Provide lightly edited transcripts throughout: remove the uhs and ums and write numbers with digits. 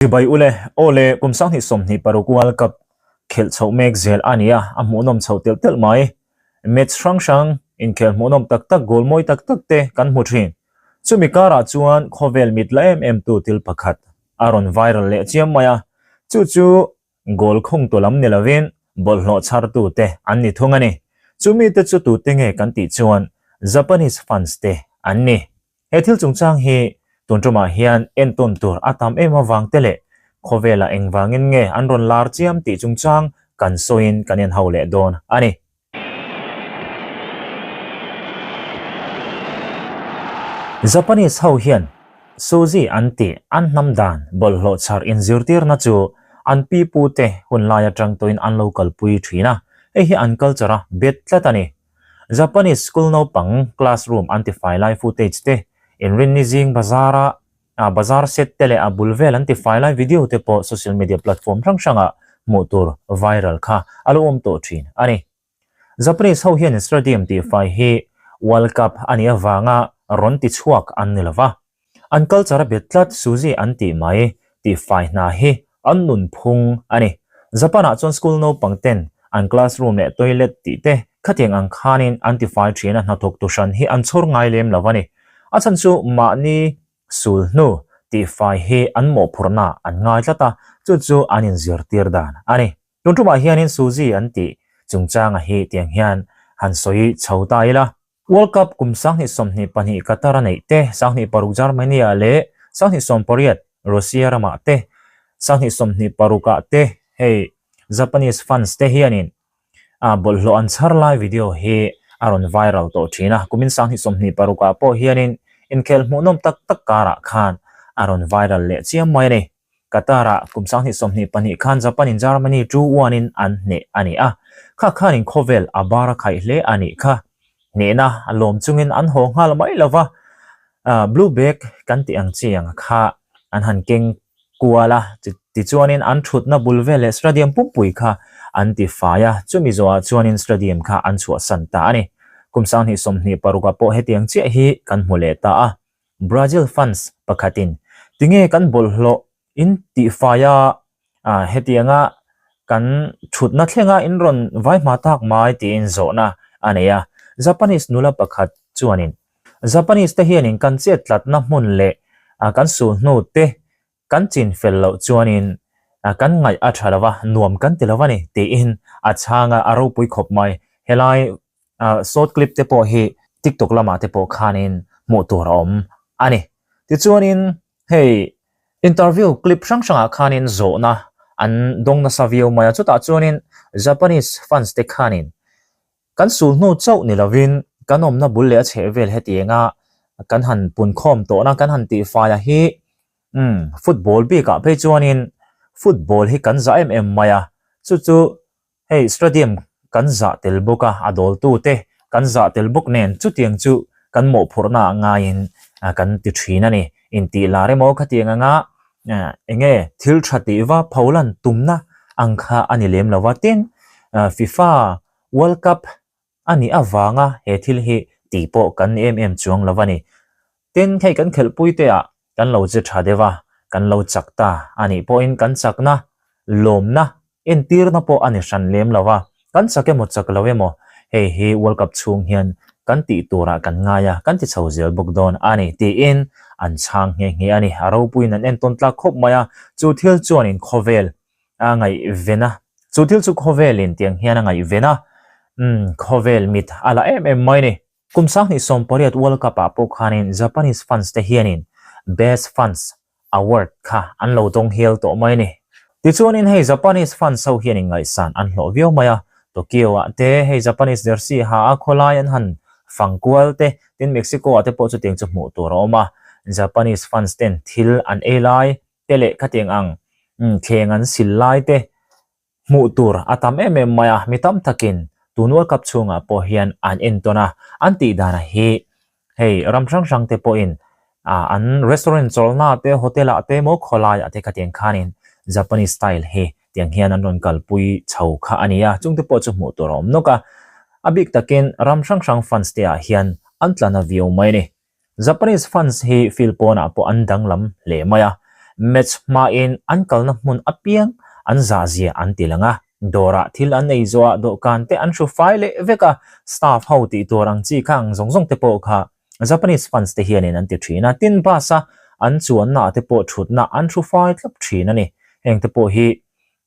Chibai ule, aw le, kum 2026 World Cup khelh chhoh mek zel a ni a, a hmuhnawm chhoh telh telh mai. Match hrang hrang, inkhel hmuhnawm tak tak, goal mawi tak tak te kan hmu thin. Chumi karah chuan khawvel mit la em em tu thil pakhat a rawn viral leh chiam mai a, chu chu goal khungtu lam ni lovin bawlhhlawh chhartu te an ni thung a ni. Chumi te chu tute nge kan tih chuan Japanese fans te an ni. He thil chungchang hi tun tumah hian entawn tur a tam em avang te leh khawvelah engvangin nge an rawn lar chiam tih chungchang kan sawiin kan en ho leh dawn a ni. Japanese ho hian Suji an tih an hnam dan bawlhhlawh chhar inzirtirna chu an pi pute hun lai atang tawhin an lo kalpui thin a, hei hi an culture a bet tlat a ni. Japanese school naupang classroom an tifai lai footage te, inrinni zing bazar a bazar set te leh a bul vel an tifai lai video te pawh social media platform hrang hrangah hmuh tur viral kha a lo awm tawh thin a ni. Japanese ho hian stadium tihfai hi World Cup a nih avanga rawn tichhuak an ni lova, An culture a bet tlat Suzy an tih mai tih fai hna hi an nunphung a ni. Japan ah chuan school naupang ten an classroom leh toilet tih te khatiang ang khanin an ti fai thin a hnathawk tu hran hi an chhawr ngai lem lo a ni. A chhan chu mahni sul hnu tih fai hi an mawhphurhna an ngai tlat a, chu chu an inzirtir dan a ni. Tun tumah hianin Suzy an tih chungchanga hi tiang hian han sawi chho ta ila. World Cup kum 2022 Qatar a neih te, 26 Germany ah leh 28 Russia ramah te, 26 ah te hei Japanese fans te hianin a bawlhhlawh an chhar lai video hi a rawn viral tawh thin a. Kumin 26 ah pawh hianin inkhel hmuhnawm tak tak karah khan a rawn viral leh chiam mai a ni. Qatar-ah kum 2022 khan Japan-in Germany 2-1 in an hneh a ni a, kha khanin khawvel a bar a khaih hle a nih kha. Hnehna a lawm chungin an haw nghal mai lo va, blue bag kan tih ang chi ang kha an han keng kual a, tichuanin an thutna bul vel leh stadium pumpui kha an ti fai a, chumi zawhah chuanin stadium kha an chhuahsan ta a ni. Kum 2026 ah pawh hetiang chiah hi kan hmu leh ta a. Brazil fans pakhatin tinge kan bawlhhlawh in tihfai a, hetianga kan thutna thlenga in rawn vai hma tak mai tiin zawhna a nei a. Japanese nula pakhat chuanin Japanese te hianin kan chet tlatna hmun leh kan sulhnu te kan chin fel loh chuanin kan ngaih a tha lova, nuam kan ti lo a ni tiin a chhang a, a ropui khawp mai. Helai short clip te pawh hi TikTok lamah te pawh khanin hmuh tur a awm a ni. Tichuanin hei interview clip hrang hrangah khanin zawhna an dawng nasa viau mai a, chutah chuanin Japanese fans te khanin Kan sulhnu chauh ni lovin kan awmna bul leh a chhehvel hetianga kan han punkhawm tawhna kan han tihfaia hi umm football bikah phei chuanin football hi kan zah em em mai a, chu chu hei stadium kan zah tel bawk a, a dawltute kan zah tel bawk nen chutiang chu kan mawhphurhna ah ngaiin kan ti thin a ni. Intih lar emaw khatiang anga enge thil tha tih va pholan tumna ang kha a ni lem lova tin FIFA World Cup a nih avanga he thil hi tih pawh kan ni em em chuang lo a ni. Tin, hei kan khelhpui te ah kan lo che tha deuh a, kan lo chak ta a nih pawhin kan chakna, lawmna, entirna pawh a ni hran lem lo a, kan chak emaw chak lo emaw hei hi World Cup chhung hian kan tih turah kan ngai a, kan ti chho zel bawk dawn a ni tiin an chhang nghe nghe a ni. A ropuiin an entawn tlak khawp mai a, chu thil chuanin khawvel a ngaihven a, chu thil chu khawvelin tiang hian a ngaihven a, umm khawvel mit a la em em mai a ni. Kum 2018 World Cup ah pawh khanin Japanese fans te hianin Best Fans Award kha an lo dawng hial tawh mai a ni. Tichuanin hei Japanese fans ho hianin ngaihsan an hlawh viau mai a, Tokyo ah te hei Japanese jersey ha a khawlai an han fang kual te, tin Mexico ah te pawh chutiang chu hmuh tur a awm a, Japanese fans ten thil an ei lai te leh khatiang ang thleng an sil lai te hmuh tur a tam em em mai a, mi tam takin tun World Cup chhungah pawh hian an entawn a, an tih danah hi hei ram hrang hrang te pawhin an restaurant chawlhna te hotel ah te emaw khawlai ah te khatiang khanin Japanese style hi tiang hian an rawn kalpui chho kha a ni a, chungte pawh chu hmuh tur a awm nawk a, a bik takin ram hrang hrang fans te ah hian an tla na viau mai a ni. Japanese fans hi field pawnah pawh an danglam hle mai a. Match hmain an kalna hmun apiang an zahzia an ti lang a, dawrah thil an ei zawhah dawhkan te an hru fai leh vek a, staff ho tih tur ang chi kha ang zawng zawng te pawh kha Japanese fans te hianin an ti thin a, tin bus a an chuanna ah te pawh thutna an hru fai thlap thin a ni. Heng te pawh hi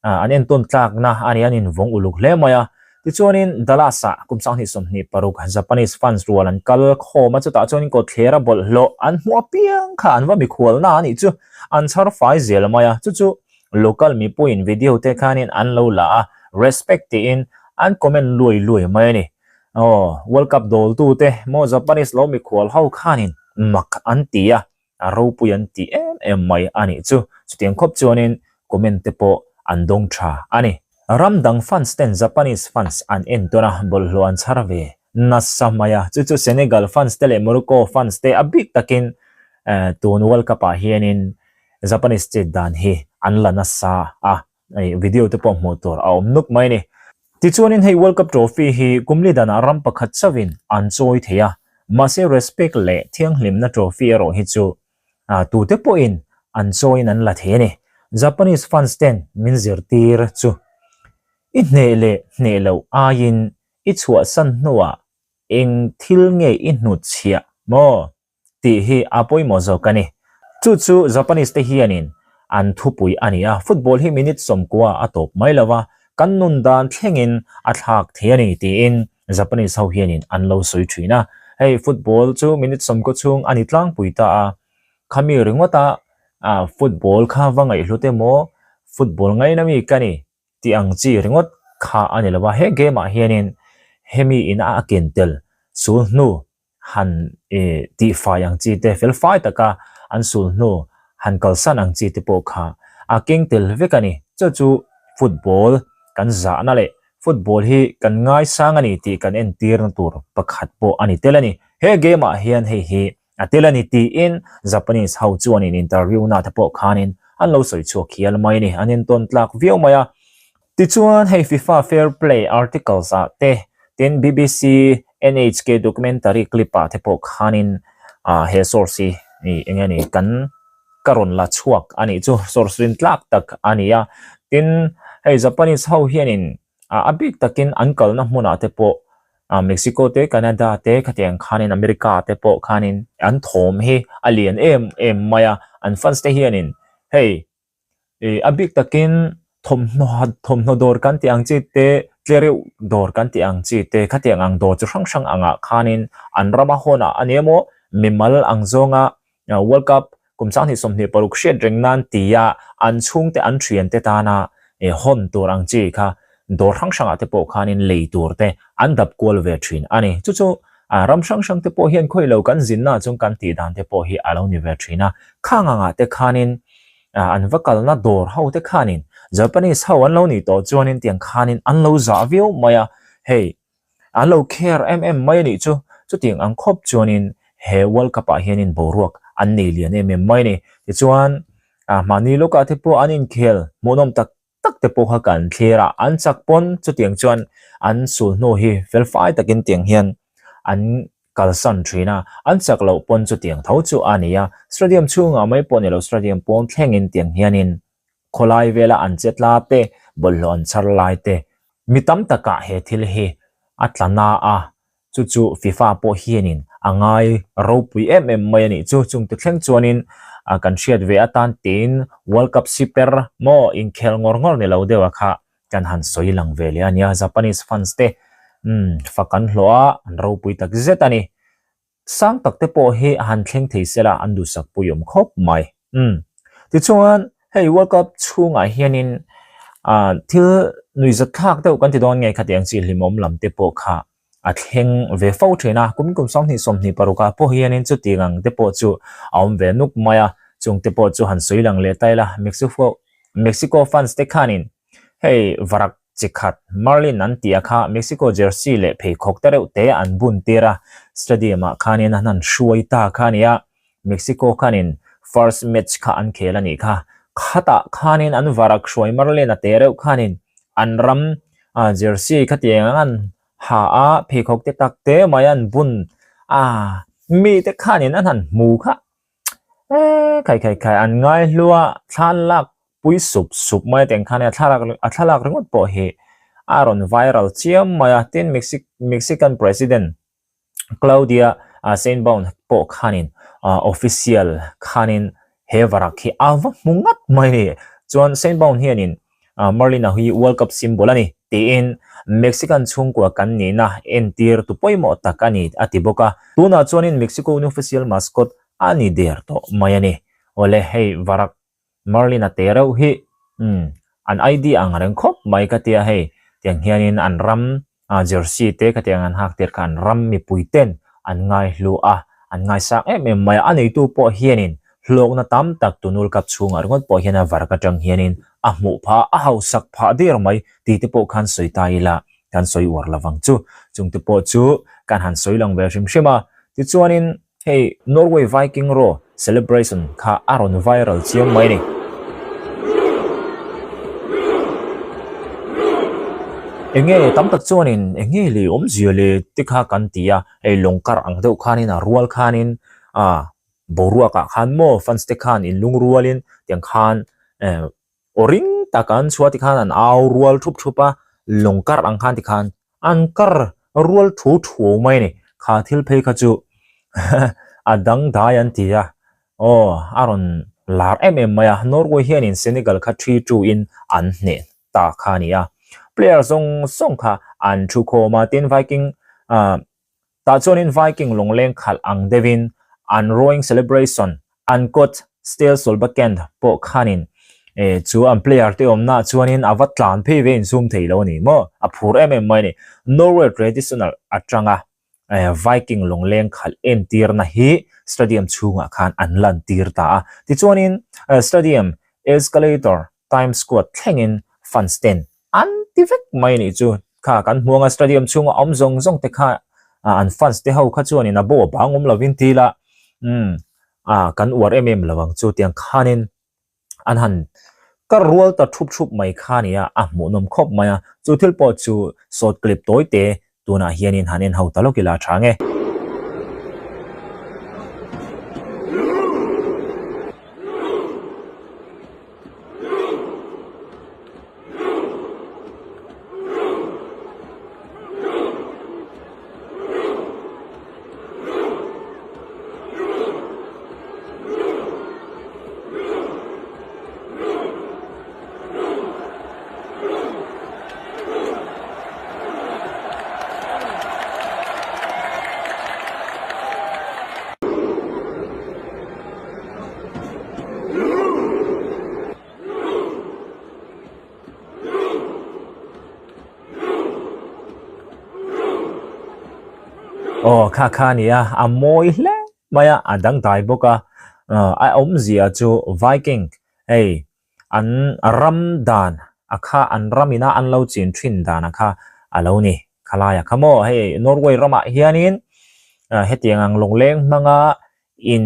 an entawn tlakna a ni, an invawng uluk hle mai a. Tichuanin Dallas-ah kum 2026 Japanese fans rual an kal khawm a, chutah chuanin kawtthlera bawlhhlawh an hmuh apiang kha an va mikhualna a nih chu an chhar fai zel mai a, chu chu local mipuiin video te khanin an lo la a, respect tiin an comment luai luai mai a ni. Aw, World Cup dawltute maw Japanese lo mikhual ho khanin mak an ti a, a ropui an ti em em mai a nih chu. Chutiang khawp chuanin comment te pawh an dawng tha a ni. Ram dang fans ten Japanese fans an entawn a, bawlhhlawh an chhar ve nasa mai a. Chu chu Senegal fans te leh Morocco fans te a bik takin tun World Cup ah hianin Japanese chet dan hi an la nasa a, video te pawh hmuh tur a awm nuk mai a ni. Tichuanin hei World Cup Trophy hi kumli danah ram pakhat chauhin an chawi thei a, mahse respect leh thianghlimna trophy erawh hi chu tute pawhin an chawiin an la thei a ni. Japanese fans ten min zirtir chu i hneh leh hneh loh aiin i chhuahsan hnuah eng thil nge i hnutchhiah maw? tih hi a pawimawh zawk a ni. Chu chu Japanese te hianin an thupui a ni a, football hi minute 90 a tawp mai lo va, kan nun dan thlengin a thlak thei a ni tiin Japanese ho hianin an lo sawi thin a. Hei football chu minute 90 chhung a ni tlangpui ta a, khami ringawta football kha va ngaihhlut emaw football ngaina mi ka ni tih ang chi ringawt kha a ni lo va, he game ah hianin hemi in a ken tel sul hnu han tihfai ang chi te, felfai taka an sul hnu han kalsan ang chi te pawh kha a keng tel vek a ni. Chu chu football kan zahna leh football hi kan ngaisang a ni tih kan entirna tur pakhat pawh a ni tel a ni. He game ah hian hei hi a tel a ni tiin Japanese ho chuanin interview na te pawh khanin an lo sawi chhuak hial mai a ni. An entawn tlak viau mai a. Tichuan hei FIFA Fair Play articles ah te, tin BBC NHK documentary clip ah te pawh khanin he source hi eng nge ni kan ka rawn la chhuak a nih chu, source rin tlak tak a ni a. Tin hei Japanese ho hianin a bik takin an kalna hmunah te pawh Mexico te, Canada te khatiang khanin America te pawh khanin an thawm hi a lian em em mai a, an fans te hianin hei Ih a bik takin thawmhnaw thawmhnaw dawr kan tih ang chi te tlereuh dawr kan tih ang chi te khatiang ang dawr chi hrang hrang angah khanin an rama hawnah a ni emaw mimal ang zawnga world cup kum 2026 hriat reng nan tia an chhungte an thiante tana ih hawn tur ang chi kha dawr hrang hrangah te pawh khanin lei tur te an dap kual ve thin a ni. Chu chu ram hrang hrang te pawh hian khawi lo kan zinna chung kan tih dan te pawh hi a lo ni ve thin a, khang angah te khanin an va kalna dawr ho te khanin Japanese ho an lo nih tawh chuanin tiang khanin an lo zah viau mai a, hei an lo care em em mai a nih chu, chutiang ang khawp chuanin he World Cup ah hianin boruak an nei lian em em mai a ni. Tichuan mahni lawkah te pawh an inkhel hmuhnawm tak tak te pawh kha kan thlir a, an chak pawn chutiang chuan an sulhnu hi felfai takin tiang hian an kalsan thin a, an chak loh pawn chutiang tho chu a ni a, stadium chhungah mai pawh ni lo stadium pawn thlengin tiang hianin khawlai vela an che tla te, bawlhhlawh an chhar lai te mi tam takah he thil hi a tla na a, Chu chu FIFA pawh hianin a ngai ropui em em mai a nih chu. Chungte thleng chuanin kan hriat ve atan tiin World Cup siper maw inkhel ngawr ngawr ni lo deuha kha kan han sawi lang ve leh a nia. Japanese fans te umm fak an hlawh a, an ropui tak zet a ni. Sang tak te pawh hi han thleng thei sela an duhsak pui awm khawp mai. Umm tichuan hei World Cup chhungah hianin ah thil nuihzat thlak deuh kan ti dawn nge khatiang chi hlimawm lam te pawh kha a thleng ve fo thin a, kum kum 2026 ah pawh hianin chutiang ang te pawh chu a awm ve nuk mai a, chung te pawh chu han sawi lang leh ta ila Mexico Mexico fans te khanin hei varak chi khat Marlin an tih a kha Mexico jersey leh pheikhawk te reuh te an bun tir a, stadium ah khanin an han hruai ta kha a ni a, Mexico khanin first match kha an khel a nih kha. Khatah khanin an varak hruai Marlin a te reuh khanin an ram jersey khatiang ang an ha a, pheikhawk te tak te mai an bun a, mite khanin an han hmu kha. Khai khai khai an ngai hlu a thlalak pui sup sup mai a tiang khan a thlalak a thlalak ringawt pawh hi a rawn viral chiam mai a tin Mexican president Claudia Sheinbaum pawh khanin official khanin he varak hi a va hmu ngat mai a ni. Chuan Sheinbaum hianin Merlin-a hi World Cup symbol a ni tiin Mexican chhungkua kan nihna entir tu pawimawh tak a ni a ti bawk a. Tunah chuanin Mexico unofficial mascot a ni der tawh mai a ni. Awle hei varak Merlin a te reuh hi umm an ID ang reng khawp mai ka tia hei tiang hianin an ram ah jersey te ka tiang an hak tir kha an ram mipui ten an ngai hlu a an ngaisang em em mai a a neitu pawh hianin hlawkna tam tak tunul cup chhungah ringawt pawh hian a vark atang hianin a hmuh phah a hausak phah der mai tih te pawh khan sawi ta ila kan sawi uar lovang chu chungte pawh chu kan han sawi lang ve hrim hrim a tichuanin Hei Norway Viking Row celebration kha a rawn viral chiang mai a ni. Enge tam tak chuanin enge lei awmzia le te kha kan ti a, hei lawng kar ang deuh khanin a rual khanin ah boruakah khan maw fans te khan inlungrualin tiang khan eh Aw ring tak an chhuah tikhan an au rual thup thup a, lawng kar ang khan tikhan an kar rual thu thuau mai a ni. Kha thil phei kha chu a dang dai an ti a, aw a rawn lar em em mai a, Norway hianin Senegal kha 3-2 in an hneh ta kha a ni a. Player zawng zawng kha an thu khawm a, tin Viking ah Tah chuanin Viking lawngleng khalh ang deuhin an rowing celebration an coach Stale Solbakken pawh khanin eh chu an player te awmnaah chuanin a va tlan phei ve insum thei lo a ni maw? A phur em em mai a ni. Norway traditional atanga eh Viking lawngleng khalh entirna hi stadium chhungah khan an lantir ta a. Tichuanin stadium escalator Times Square thlengin fans ten an ti vek mai a nih chu. Kha kan hmu anga stadium chhunga awm zawng zawng te kha an fans te ho kha chuanin a bo a bang awm lovin ti ila umm ah kan uar em em lo ang chu tiang khanin an han kar rual ta thup thup mai kha a ni a, a hmuhnawm khawp mai a. Chu thil pawh chu short clip tawi te Tunah hianin han en ho ta lawk ila a tha nge. Aw kha kha a ni a, a mawi hle mai a, a dangdai bawk a, a awmzia chu Viking hei an ram dan a kha an ram ina an lo chin thin dan a kha a lo ni khalai a kha maw hei Norway ramah hianin hetiang ang lawngleng hmanga in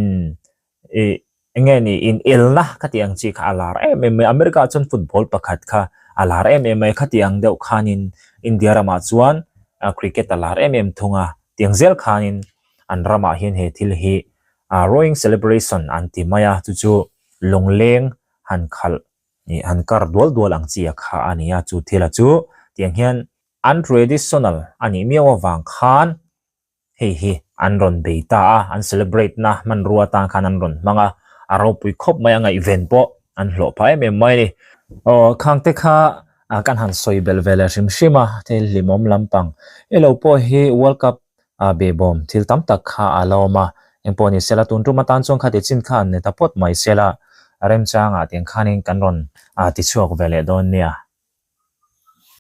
ih enge ni in elna kha tih ang chi kha a lar em em mai America ah chuan football pakhat kha a lar em em mai khati ang deuh khanin India ramah chuan cricket a lar em em thung a tiang zel khanin an ramah hian he thil hi rowing celebration an ti mai a chu chu lawngleng han khalh ih han kar dual dual ang chi a kha a ni a chu thil a chu tiang hian an traditional a nih miau avang khan hei hi an rawn bei ta a an celebrate na hmanrua atan khan an rawn hmang a a ropui khawp mai a ngaihven pawh an hlawh phah em em mai a ni aw khang te kha kan han sawi belh ve leh hrim hrim a thil hlimawm lampang ilo pawh hi world cup a behbawm thil tam tak kha a la awm a, engpawh ni sela tun tum atan chuan khati chin kha an ni ta phawt mai sela remchangah tiang khanin kan rawn tichhuak ve leh dawn nia.